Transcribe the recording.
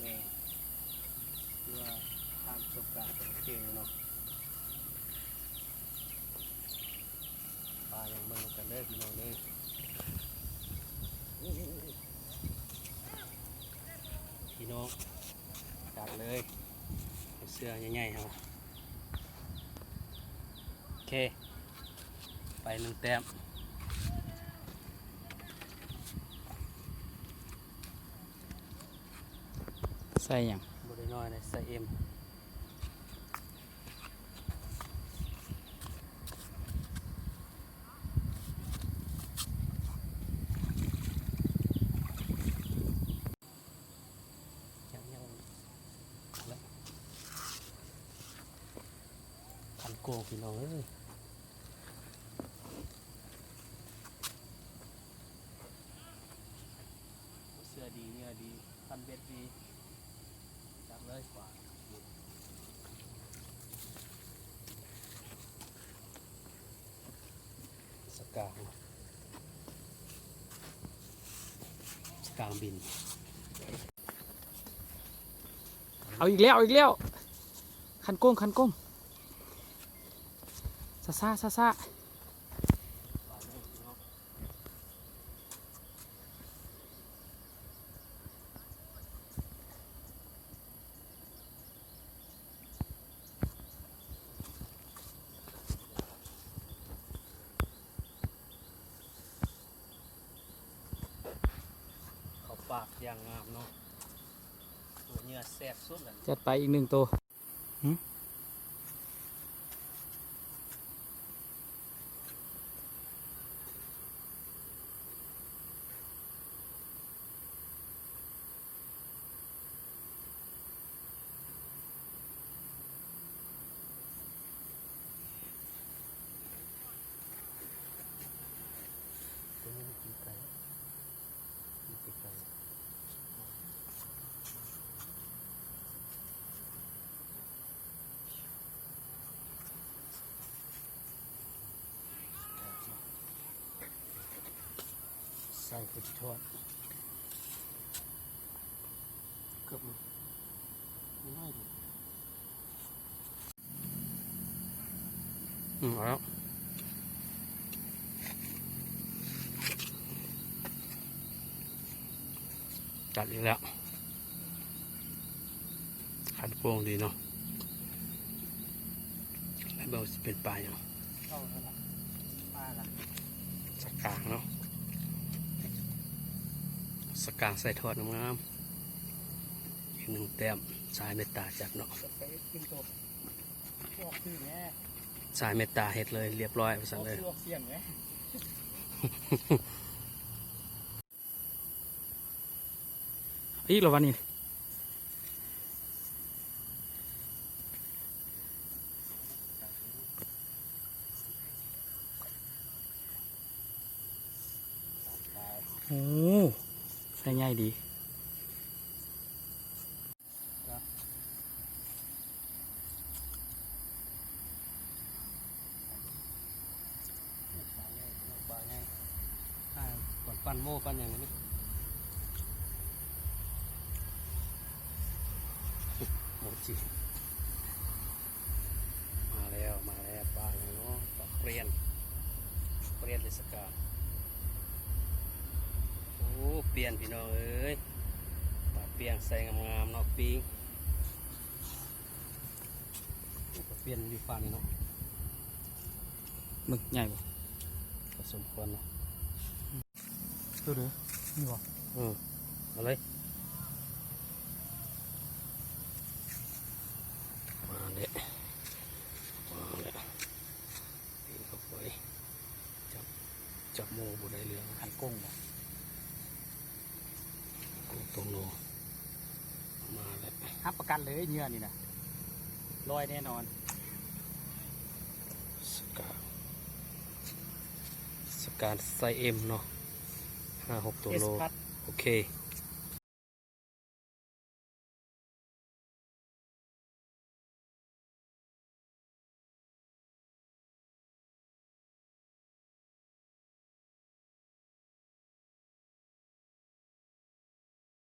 ແມ່ນ ຄືວ່າຜ່ານປະສົບການກໍໂອເຄຢູ່ເນາະ. ປາຍັງເບິ່ງນຳກັນເດີພີ່ນ້ອງເດີ. ພີ່ນ້ອງ ຈັດເລີຍ ເສື້ອໃຫຍ່ໆເຮົາ. ໂອເຄ ໄປໜຶ່ງແຕ້ມ. ໃສ່ຫຍັງ? ບໍ່ໄດ້ນ້ອຍເດ້ ໃສ່ເອັມ. ຍັງ ຍັງ ຄັນໂກງພີ່ນ້ອງເອີຍ. ເສື້ອດີ ເຫຍື່ອດີ ຄັນເບັດດີ ຈັບເລີຍ. ປາ ສະກາງ ສະກາງບິນ. ເອົາອີກແລ້ວ ເອົາອີກແລ້ວ. ຄັນໂກງ ຄັນໂກງ. ຊ້າໆ ຊ້າໆ. ເຂົ້າປາກຢ່າງງາມເນາະ. ຕົວເຫຍື່ອແຊບສຸດແລ້ວ. ຈັດໄປອີກໜຶ່ງໂຕ. ຫຶ? ຕົວນີ້ມັນກິນໄກ່ ກິນໄກ່. ໃສ່ ເພື່ອຊິທອດ ເກືອບໝົດ ນ້ອຍດີ. ອືມ ເອົາແລ້ວ ຈັດອີກແລ້ວ. ຄັນໂກງດີເນາະ. ແລ້ວເບິ່ງຊິເປັນປາຫຍັງ? ເອົາຫັ້ນລະ ປາລະ ສະກາງເນາະ. ສະກາງໃສ່ທອດງາມໆ ອີກໜຶ່ງແຕ້ມ. ສາຍເມດຕາຈັດເນາະ. ສາຍເມດຕາເຮັດເລີຍ ລຽບຮ້ອຍວ່າຊັ້ນເລີຍ. ອີກແລ້ວວະນີ້. ໂອ້ ໄຊໃຫຍ່ດີ. ປາໃຫຍ່ ປາໃຫຍ່ ອ່າ ປານ ປານໂມ ປານຫຍັງນີ້ ໂມຈິ ມາແລ້ວ ມາແລ້ວ ປາຫຍັງເນາະ ປາປຽນ ປາປຽນເດສະກາ. ໂອ້ ປຽນ ພີ່ນ້ອງເອີຍ ປາປຽນໃສ່ງາມໆເນາະ ປີ້ງ. ປາປຽນຢູ່ຟາກນີ້ເນາະ ເບິ່ງໃຫຍ່ບໍ່? ກໍສົມຄວນເນາະ. ໂຕເດີ ນີ້ບໍ່? ເອີ ເອົາເລີຍ. ມາແລ້ວ ມາແລ້ວ ປີນເຂົ້າໄປ ຈັບ ຈັບໂມບໍ່ໄດ້ເລື່ອງ. ຄັນກົງບໍ່? ກົງໂຕໂລ ມາແລ້ວ. ຮັບປະກັນເລີຍເຫຍື່ອນີ້ນະ ລອຍແນ່ນອນ. ສະກາ ສະກາໄຊເອັມເນາະ ຫ້າຫົກໂຕໂລ. ເອັສພັດ ໂອເຄ.